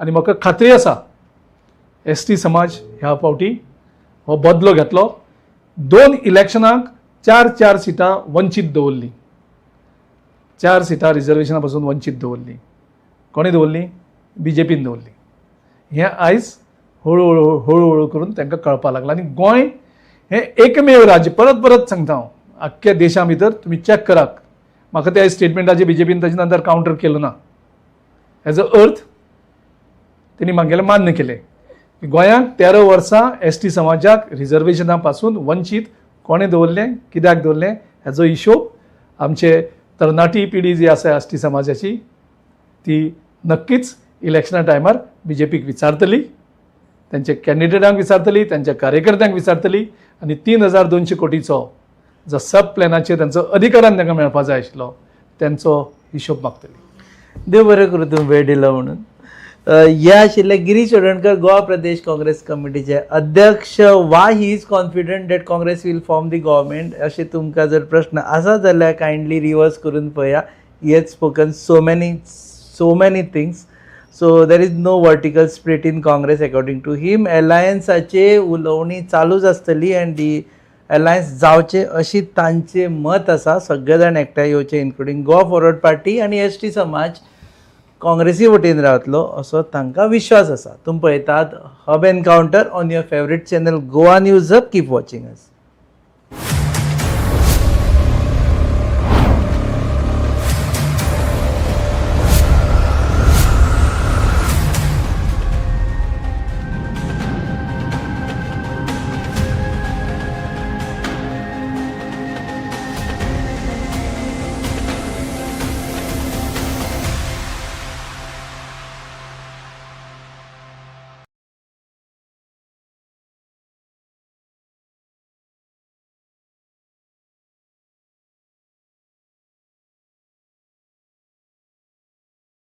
आनी म्हाका खात्री आसा एस टी समाज ह्या फावटी हो बदलो घेतलो. 2 इलेक्शनाक 4-4 सिटां वंचीत दवरलीं, 4 सिटां रिजर्वेशना पासून वंचीत दवरलीं. कोणें दवरलीं? बीजेपीन दवरलीं. हें आयज हळू हळू हळू करून तांकां कळपाक लागलां. आनी गोंय हें एकमेव राज्य, परत परत सांगता हांव, आख्ख्या देशा भितर तुमी चॅक करात. म्हाका त्या स्टेटमेंटाचे बीजेपीन ताजे नंतर कावंटर केलो ना. एज अ अर्थ तेणी म्हागेलें मान्य केलें. गोंयांत 13 वर्सां एस टी समाजाक रिजर्वेशना पासून वंचीत कोणें दवरलें, कित्याक दवरलें, हेजो हिशोब आमचे तरणाटी पिढी जी आसा एस टी समाजाची ती नक्कीच इलेक्शना टायमार बीजेपीक विचारतली, त्यांच्या कॅन्डिडेटांक विचारतली, त्यांच्या कार्यकर्त्यांक विचारतली. आनी 3200 कोटीचो जो सब प्लॅनाचेर तांचो अधिकारान तांकां मेळपाक जाय आशिल्लो तेंचो हिशोब मागतली. देव बरें करूं तुमी वेळ दिलो म्हणून. हे आशिल्ले गिरीश चोडणकर, गोवा प्रदेश काँग्रेस कमिटीचे अध्यक्ष. Why he is confident that Congress will form the government अशें तुमकां जर प्रश्न आसा जाल्यार कायंडली रिवर्स करून पळया. He has spoken so many things. So there is no vertical split in Congress according to him. अलायन्साचे उलोवणी चालूच आसतली आनी दी अलायन्स जावचे अशी तांचें मत आसा. सगळे जाण एकठांय येवचे, इन्क्लुडींग गोवा फॉरवर्ड पार्टी आनी एस टी समाज काँग्रेसी वटेन रावतलो असो तांकां विश्वास आसा. तुमी पळयतात Hub Encounter on your favourite channel Goa News Hub. Keep watching us.